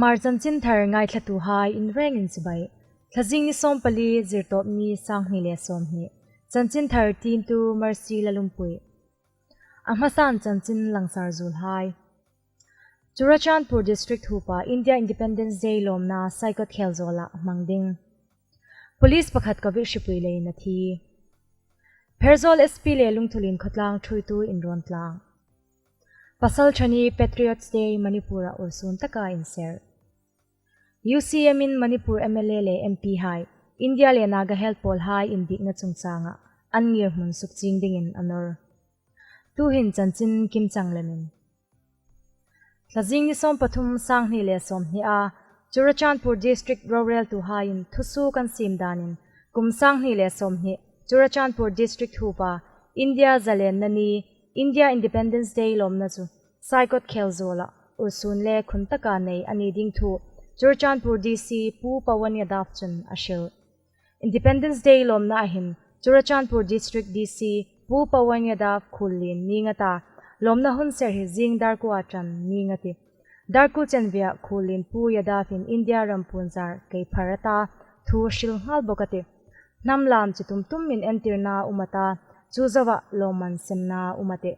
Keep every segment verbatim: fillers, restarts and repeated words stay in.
Hmar chanchinthar ngaithlatuhai inrengin chibai. Thlazing ni sawmpali, Zirtawpni, sanghni le sawmhni. Chanchinthar tiemtu Mercy Lalungpui. A hmasan chanchin langsar zuolhai. Churachandpur District huopa India Independence Day lawmna Saikot Khelzawla hmang ding. Police pakhat Covid hripui leiin a thi. Pherzawl S P le Lungthulien khawtlang thuoitu inrawn tlang. Pasalṭhani Patriots Day Manipura ursun taka inser. U C M in Manipur M L A le M P hai India le Naga Health pawlhai inbiekna chungchanga an ngirhmun sukchieng dingin a nawr. Tuhin chanchin kimchang lemin. Thlazing ni sawmpathum, sanghni le sawmhnia Churachandpur District roreltuhaiin thusuok an siem danin kum sanghni le sawmhni Churachandpur District huopa India zalenna ni, India Independence Day lawmna chu Saikot Khelzawla ursun le khun taka nei a ni ding thu Churachandpur D C Pu Pawan Yadav chun a hril. Independence Day lawmna a hin Churachandpur District D C Pu Pawan Yadav khuollien ning a ta, lawmna hun ser hi zing dar kuo a ṭan ning a tih. Dar kuo chenvea khuollien Pu Yadav in India ram puonzar kei phar a ta, thu hril nghal bawk a tih. Hnam lam chi tum tumin entirna um a ta, chu zoa lawmman semna um a tih.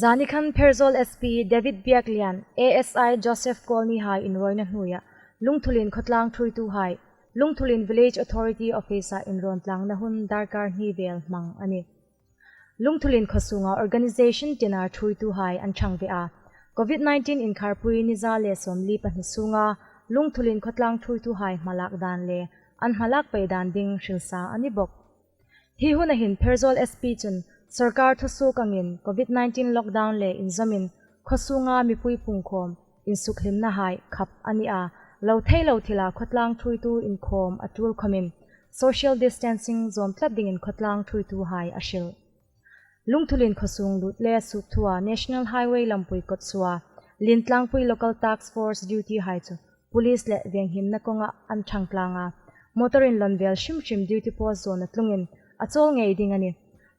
Zanikhan Pherzawl S P David Biaklian, A S I Joseph Colney hai inrawina hnuoia Lungthulien khawtlang thuoituhai Lungthulien Village Authority Office-a inrawn tlangna hun darkar hni vel hmang a nih. Lungthulien khaw sunga organization tina thuoituhai an ṭhang ve a. Covid nineteen inkharpui ni za le sawmli pahni sunga Lungthulien khawtlang thuoituhai hmalak dan le an hmalak pei dan ding hrilsa a ni bawk. Hi huna hin Pherzawl S P chun sorkar thusuok angin Covid nineteen lockdown le inzawmin khaw sunga mipui pungkhawm insukhlimnahai khap a ni a, lo thei lo thila khawtlang thuoitu inkhawm a tul khawmin social distancing zawm tlat dingin khawtlang thuoituhai a hril. Lungthulien khaw sung lut le suok thua National Highway lampui kawt sua Lientlangpui Local Task Force duty hai chu police le venghimna kawnga an ṭhang tlang a. Motor inlawn vel hrim hrim duty post zawna tlungin a chawl ngei ding a nih.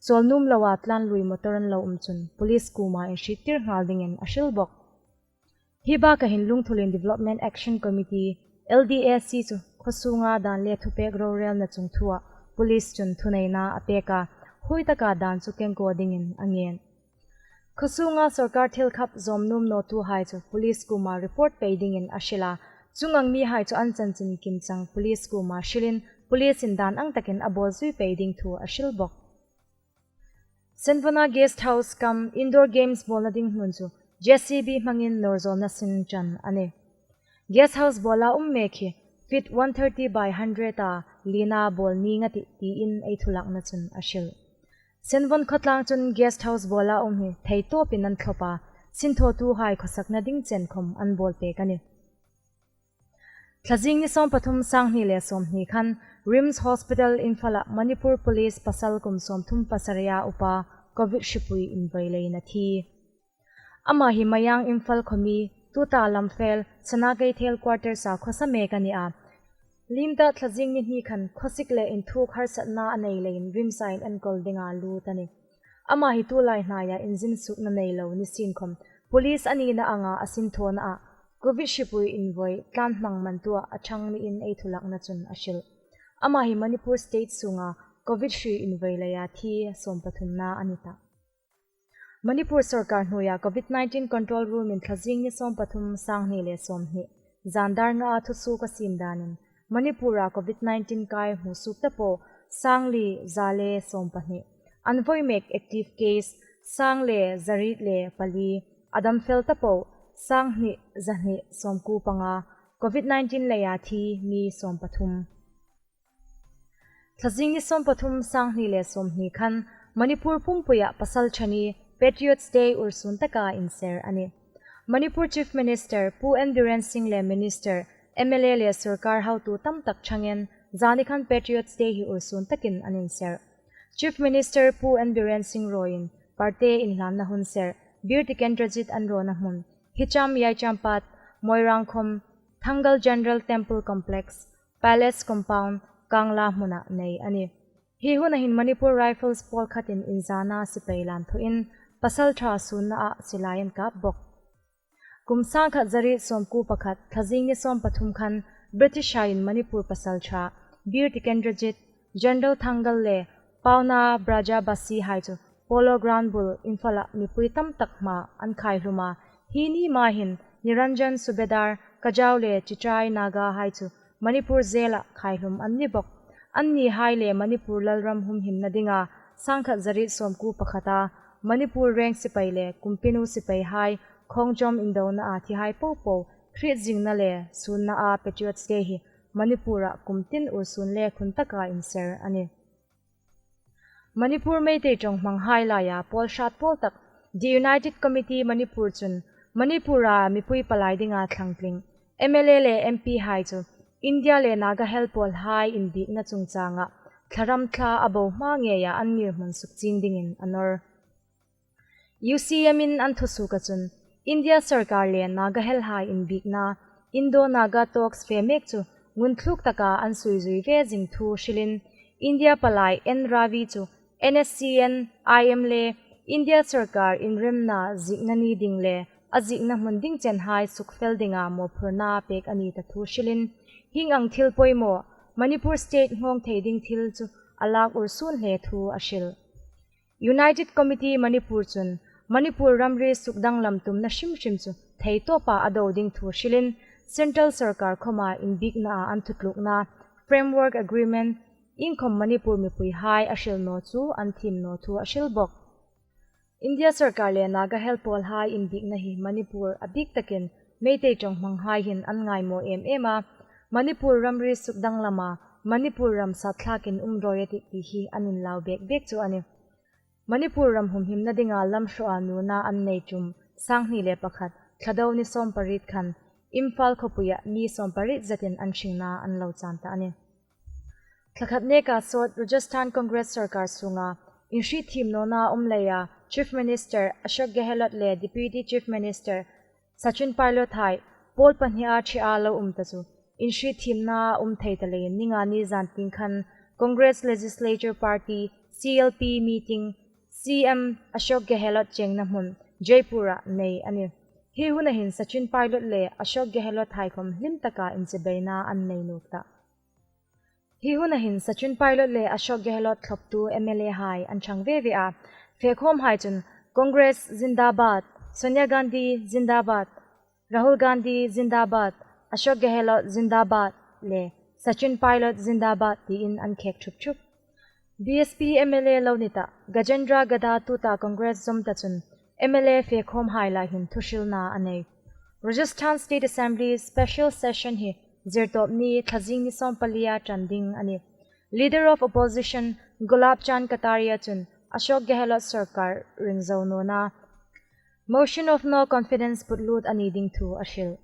Chawl nuom loa tlan lui motor an lo um chun police kuoma inhriettir nghal dingin a hril bawk. Hi baka hin Lungthulien Development Action Committee, L D A C chu khaw sunga dan le thupek rorelna chungthua police chun thuneina a pek a, huoi taka dan chu kengkaw dingin a ngen. Khaw sunga sorkar thil khap zawm nuom nawtuhai chu police kuoma report pei dingin a hril a, chuong ang mihai chu an chanchin kimchang police kuoma hrilin police-in dan ang takin a bawl zui pei ding thu a hril bawk. Senvona Guest House cum Indoor Games bawlna ding hmun chu J C B hmangin nawr zawlna sin ṭan a nih. Guest house bawla um mek hi feet one thirty by hundred-a liena bawl ning a tih tiin ei thulakna chun a hril. Senvon khawtlang chun guest house bawla um hi thei tawpin an thlop a, sinthawtuhai khawsakna ding chen khawm an bawl pek a nih. Thlazing ni sawmpathum, sanghni le sawmhni khan RIMS Hospital Imphal-a Manipur Police pasal kum sawmthum pasarih-a upa Covid hripui invoi leiin a thi. Ama hi Mayang Imphal khawmi, tuta Lamphel, Sana Keithel quarters-a khawsa mek a ni a. Limta Thlazing ni hni khan khawsik le inthuk harsatna a nei leiin RIMS-a inenkawl dinga lut a nih. Ama hi tulai hnaia inzin suokna nei lo ni sien khawm, police a nina anga a sinthawna a Covid hripui invoi tlan hmang mantua a ṭhang niin ei thulakna chun a hril. Ama hi Manipur state sunga Covid hri invoi leia thi sawmpathumna a ni tah. Manipur sorkar hnuoia Covid nineteen control room-in Thlazing ni sawmpathum, sanghni le sawmhni, zan dar ngaa thusuok a siem danin Manipur-a Covid nineteen kai hmusuok ta po sangli za le sawmpahni, an voi mek active case sang le zariet le pali, a damfel ta po sanghni zahni sawmkuo panga, Covid nineteen leia thi mi sawmpathum. Thlazing ni sawmpathum, sanghni le sawmhni khan Manipur pumpuia pasalṭhani Patriots Day ursun taka inser a nih. Manipur Chief Minister Pu N Biren Singh le Minister, M L A le sorkar hotu tam tak ṭhangin zanikhan Patriots Day hi ursun takin an inser. Chief Minister Pu N Biren Singh rawiin parte inhlanna hun ser, Bir Tikendrajit an rawna hmun, Hicham Yaichampat, Moirangkhom, Thangal General Temple Complex, Palace Compound, Kangla hmuna nei a nih. Hi huna hin Manipur Rifles pawlkhatin inzana sipai lan thuin pasalṭha sunna-a silai an kap bawk. Kum sangkhat zariet sawmkuo pakhat, Thlazing ni sawm pathum khan British haiin Manipur pasalṭha Bir Tikendrajit, General Thangal le Pauna Brajabasi hai chu Polo Ground bul Imphal-a mipui tam tak hmaa an khaihlum a. Hi ni hmaa hin Niranjan Subedar, Kajao le Chitai Naga hai chu Manipur jail-a khaihlum an ni bawk. Anni hai le Manipur lalram humhimna dinga sangkhat zariet sawmkuo pakhata Manipur reng sipai le kumpinu sipai hai khawngzawm indona a thi hai popo hriet zingna le sunna a Patriots' Day hi Manipur-a kum tin ursun le khun taka inser a nih. Manipur Meitei ṭawng hmang hai laia pawl hrat pawl tak The United Committee Manipur chun Manipur-a mipui palai dinga thlangtling M L A le M P hai chu India le Naga Hel pawl hai inbiekna chungchanga thlaram thla a bo hma ngeia an ngirhmun sukchieng dingin a nawr. U C M-in an thusuoka chun India sawrkar le Naga Hel hai inbiekna Indo-Naga talks fe mek chu ngunthluk taka an suizui ve zing thu hrilin, India palai N Ravi chu N S C N I M le India sawrkar inremna ziekna ni ding le a ziekna hmun ding chen hai sukfel dinga mawphurna pek a ni ta thu hrilin, hieng ang thil poimaw Manipur state nghawng thei ding thil chu a lak ursun hle thu a hril. United Committee Manipur chun Manipur ramri sukdanglam tumna hrim hrim chu theitawpa a do ding thu hrilin, Central sawrkar khawma inbieknaa an thutlukna Framework Agreement iengkhawm Manipur mipui hai a hril naw chu an thiem naw thu a hril bawk. India sawrkar le Naga Hel pawl hai inbiekna hi Manipur a bik takin Meitei ṭawng hmang hai hin an ngaimaw em em a. Manipur ramri sukdanglama Manipur ram sat thlakin um rawi a tih ti hi an inlau bek bek chu a nih. Manipur ram humhimna dinga lam hrawha nuona an nei ṭum sanghni le pakhat Thlado ni sawm pariet khan Imphal khawpuia mi sawm pariet zetin an hringna an lo chan ta a nih. Thlakhat neka sawt Rajasthan Congress sawrkar sunga inhrietthiem nawna um leia Chief Minister Ashok Gehlot le Deputy Chief Minister Sachin Pilot hai pawl pahnia ṭhea lo um ta chu inhrietthiem nawna um thei ta leiin ninga ni zan tieng khan Congress Legislature Party, C L P, meeting C M Ashok Gehlot chengna hmun Jaipur-a nei a nih. Hi huna hin Sachin Pilot le Ashok Gehlot hai khawm hlim taka inchibaina an nei nuok ta. Hi huna hin Sachin Pilot le Ashok Gehlot thlawptu M L A hai an ṭhang ve ve a. Fekhawm hai chun Congress Zindabad, Sonia Gandhi Zindabad, Rahul Gandhi Zindabad, Ashok Gehlot Zindabad le Sachin Pilot Zindabad tiin an khek thup thup. B S P M L A lo ni ta Gajendra Gadda tuta Congress zom ta chun M L A fekhawm hai lai hin thuhrilna a nei. Rajasthan State Assembly Special Session hi Zirtawp ni Thlazing ni sawm palia ṭan ding a nih. Leader of Opposition Gulab Chand Kataria chun Ashok Gehlot sawrkar ring zo nawna Motion of No Confidence put lut a ni ding thu a hril.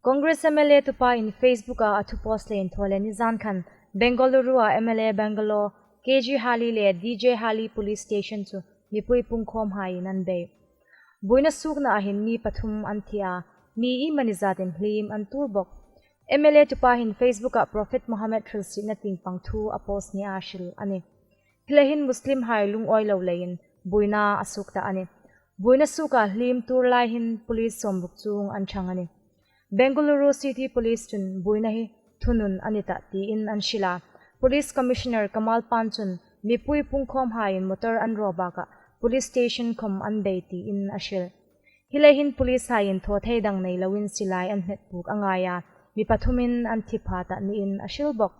Congress M L A tupain Facebook-a a thu post leiin thaw le ni zan khan Bengaluru-a M L A bungalow K G Hali le D J Hali Police Station chu mipui pungkhawm haiin an bei. Buoina suoknaa hin mi pathum an thi a, mi iemani zatin hlim an tuor bawk. M L A tupa hin Facebook-a Prophet Muhammad hrilsietna tieng pang thu a post nia hril a nih. Hi lai hin Muslim hai lungawi lo leiin buoina a suok ta a nih. Buoina suoka hlim tuor lai hin police sawmruk chuong an ṭhang a nih. Bengaluru City Police chun buoina hi thunun a ni ta tiin an hril a. Police Commissioner Kamal Pant chun mipui pungkhawm haiin motor an raw bakah police station khawm an bei tiin a hril. Hi lai hin police haiin thaw thei dang nei loin silai an hmet puk a ngai a, mi pathumin an thi pha ta niin a hril bawk.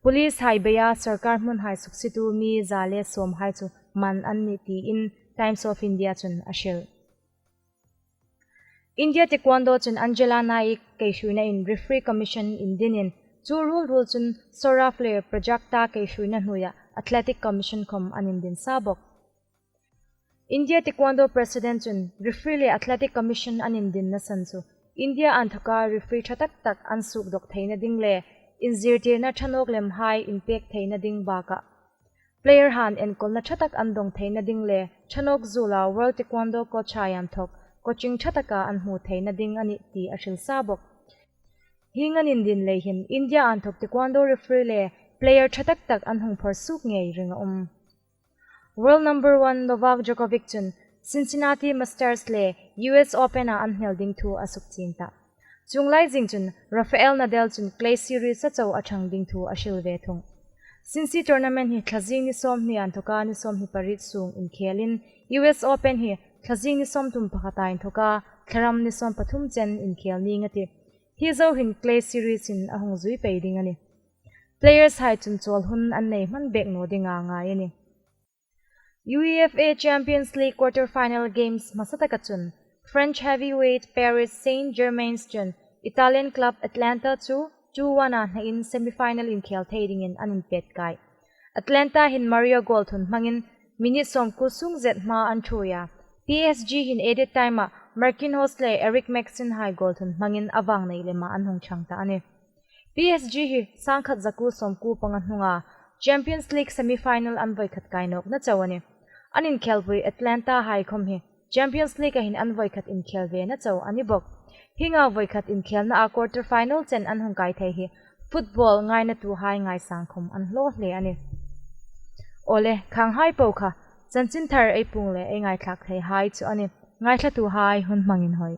Police hai beia sawrkar hmun hai suksietu mi za le sawm hai chu man an nih tiin Times of India chun a hril. India Taekwondo chun Angela Naik keihruoinain Referee Commission indinin chu ruol ruol chun Saurabh le Prajakta keihruoina hnuoia Athletic Commission khawm an indin sa bawk. India Taekwondo President chun Referee le Athletic Commission an indinna san chu India inthawka referee ṭha tak tak an suok dawk theina ding le inzirtirna ṭha nawk lem hai inpek theina ding bakah player han enkawlna ṭha tak an dawng theina ding le ṭha nawk zuola World Taekwondo Coach hai inthawk coaching ṭha taka an hmu theina ding a nih ti a hril sa bawk. Hieng an indin lei hin India inthawk Taekwondo referee le player ṭha tak tak an hung phar suok ngei ring a um. World number one Novak Djokovic chun Cincinnati Masters le U S Open-a an hnel ding thu a sukchieng ta. Chuong lai zing chun Rafael Nadal chun Clay Series-a chau a ṭhang ding thu a hril ve thung. Cincy tournament hi thlazing ni sawmhni inthoka ni sawmhni pariet sung inkhelin, U S Open hi thlazing ni sawmthum pakhata inthoka thlaram ni sawmpathum chen inkhel ning a tih. Hi zo hin Clay Series-in a hung zui pei ding a nih. Players-hai chun chawl hun an nei hman bek naw dinga ngai a nih. UEFA Champions League quarter-final games hmasa taka chun French heavyweight Paris Saint-Germain chun Italian club Atalanta chu two one-a hnain semi-final inkhel thei dingin an inpet kai. Atalanta hin Mario goal thun hmangin minute sawmkuo sung zet hma an ṭhuoi a. P S G hin added time-a Marquinhos le Eric Maxim-hai goal thun hmangin a vang nei lema an hung ṭhang ta a nih. P S G hi sangkhat zakuo sawmkuo panga hnunga Champions League semi-final an voi khat kai nawkna chau a nih. An inkhelpui Atalanta-hai khawm hi Champions League-a hin an voi khat inkhel vena chau a ni bawk. Hienga voi khat inkhelnaa quarter-final chen an hung kai thei hi football ngainatuhai ngaisang khawm an hlaw hle a nih. Awle, khanghai po kha chanchinthar ei puong le ei ngaithlak theihai chu a nih. Ngaithlatuhai hun hmangin hoi.